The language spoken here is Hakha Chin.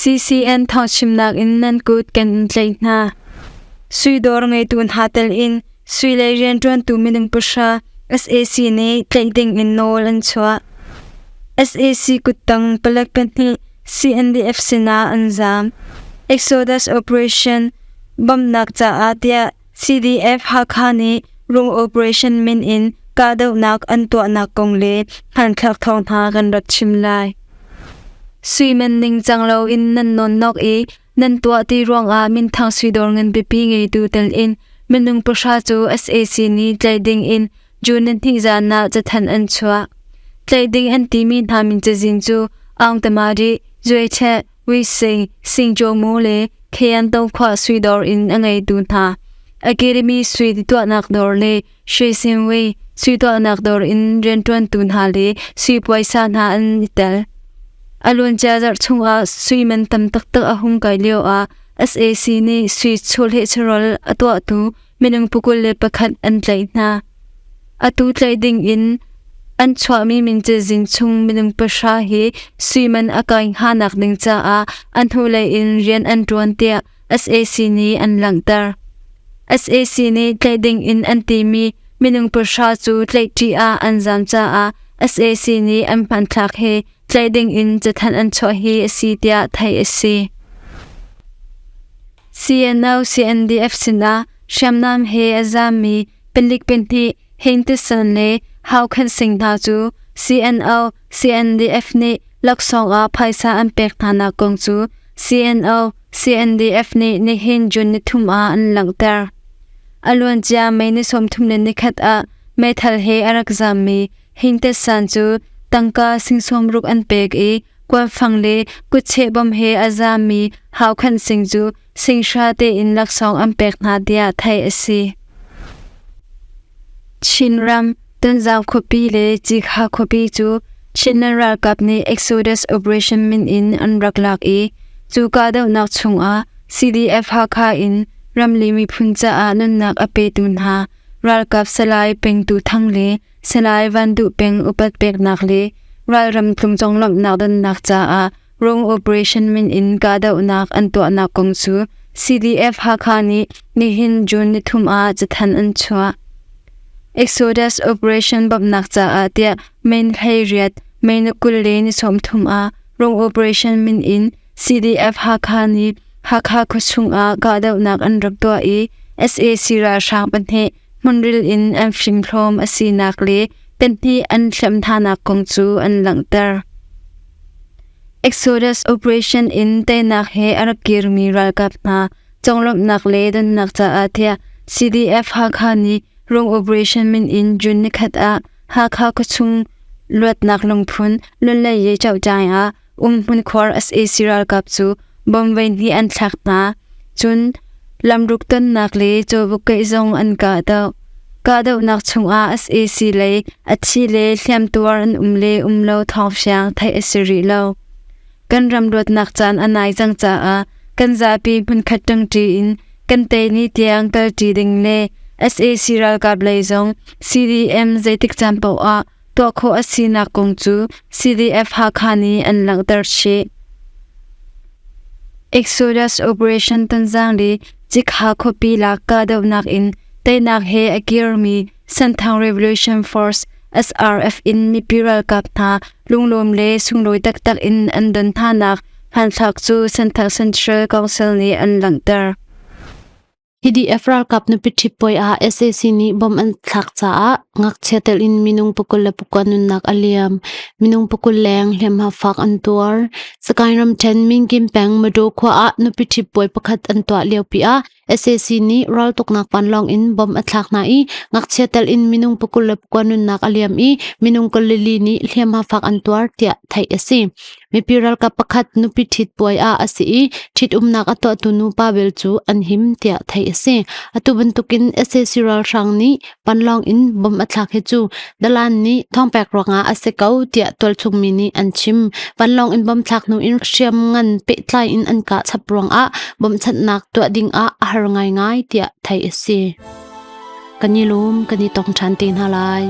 CCN thawngchimnak in nan kut kan in tlaih hna. Sui dawr ngeitu hna tel in sui lei rianṭuantu minung pahra sac nih tlaih ding in nawl an chuah. Sac kuttang palek pahnih CNDF sinah an zaam. Exodus Operation bawmhnak caah tiah CDF Hakha nih Rung Operation min in kahdohnak an tuahnak kong le hmanthlak thawng hna kan rak chim lai. Sui man ningcang loin nan nawnnok i nan tuah ti ruangah minthang suidawr ngan pipi ngeitu tel in minung pahra cu sac nih tlaih ding in June ni zan ah cathanh an chuah. Tlaih ding an timi hna min cazin cu Aung Tamari, Zue Che, Wi Sing, Sing Jo Mu le Khayan Tong khua suidawr in a ngeitu hna. Academy sui tuahnak dawr le Shwe Sin Wei sui tuahnak dawr in rianṭuantu hna le sui puaisa hna an i tel. A luancia zarh chungah sui man tam taktak a hung kai lio ah sac nih sui chawleh chawhrawl a tuahtu minung pakul le pakhat an tlaih hna. Atu tlaih ding in an chuahmi min cazin chung minung pahra hi sui man a kai hnganak ding caah an hnulei in rian an ṭuan tiah sac nih an langhter. Sac nih tlaih ding in an timi minung pahra cu tlaih ṭih ah an zaam caah sac nih an hmanthlak he tlaih ding in cathanh an chuah hi a si tiah theih a si. CNO CNDF sinah hriamnam he a zaammi palik pahnih Hein Tisan le Hau Khen Sing hna cu CNO CNDF nih laksawng ah phaisa an pek hnanak kong cu CNO CNDF nih nihin June nithum ah an langhter. A luancia May ni 31 ah meithal he a rak zaammi Hein Tisan cu tangka sing sawmruk an pek i kuanfang le kutcheh bom he a zaammi Hau Khen Sing cu singhra tein laksawng an pek hna tiah theih a si. Chinram, Tonzang khuapi le Cikha khuapi cu Chinland ralkap nih Exodus Operation min in an rak lak i cu kahdohnak chungah CDF Hakha in ramli miphun caah nunnak a petu hna ralkap Salai Peng Tu Thang le Salai Van Duh Peng upat peknak le ralram tlung conglawmhnak donnak caah Rung Operation min in kahdohnak an tuahnak kong cu CDF Hakha nih nihin June nithum ah cathanh an chuah. Exodus Operation bawmhnak caah tiah Main 18, May ni 20 le ni 30 ah Rung Operation min in CDF Hakha nih Hakha khuachung ah kahdohnak an rak tuah i sac ralhrang pahnih hmunril in an fimhlawm a sinak le pahnih an hliamh hnanak kong cu an langhter. Exodus Operation in teinak he a rak kirmi ralkap hna conglawmhnak le donnak caah tiah CDF Hakha nih Rung Operation min in June nikhat ah Hakha khuachung luatnak lungphun Lunlei Ye Chohtaing ah umhmun khuar sac ralkap cu bomb voihnih an thlak hna. Cun lamruk tonnak le cawbuk keih zong an kahdoh. Kahdohnak chungah sac lei a thi le hliamtuar an um le um lo thawngfiang theih a si rih lo. Kan ram luatnak caan a nai cang caah kan zapi hmunkhat ṭangṭi in kan tei ni tiang kalṭi ding le sac ralkap lei zong CDM zeitik caan paoh ah tuah khawh a sinak kong cu CDF Hakha nih an langhter chih. Exodus Operation Tonzang le Cikha khuapi lak kahdohnak in teinak he a kirmi Senthang Revolution Force SRF in mipi ralkap hna lunglawm le sunglawi taktak in an don hnanak hmanthlak cu Senthang Central Council nih an langhter. PDF ralkap nupi ṭhit puai ah sac nih bomb an thlak caah ngakchia telh in minung 29 nunnak a liam. Minung 20 leng hliamhma fak an tuar. Sagaing ramṭhen Minkin peng Mado khua ah nupi ṭhit puai pakhat an tuah liopi ah sac nih raltuknak vanlawng in bomb a thlak hna i ngakchia telh in minung 29 nunnak a liam i minung 24 nih hliamhma fak an tuar tiah theih a si. Mipi ralkap pakhat nupi ṭhit puai ah a si i ṭhitumnak a tuahtu nupa bel cu an him tiah theih a si. Atu bantukin sac ralhrang nih panlong in bomb a thlak hi cu dalan nih thawngpek ruangah a si ko tiah tualchung mi nih an chim. Panlong in bomb thlak hnu in hriamngan pehtlai in an kah chap ruangah bawmhchanhnak tuah ding ah a har ngaingai tiah theih a si. Kan i lawm, kan i tong ṭhan te hna lai.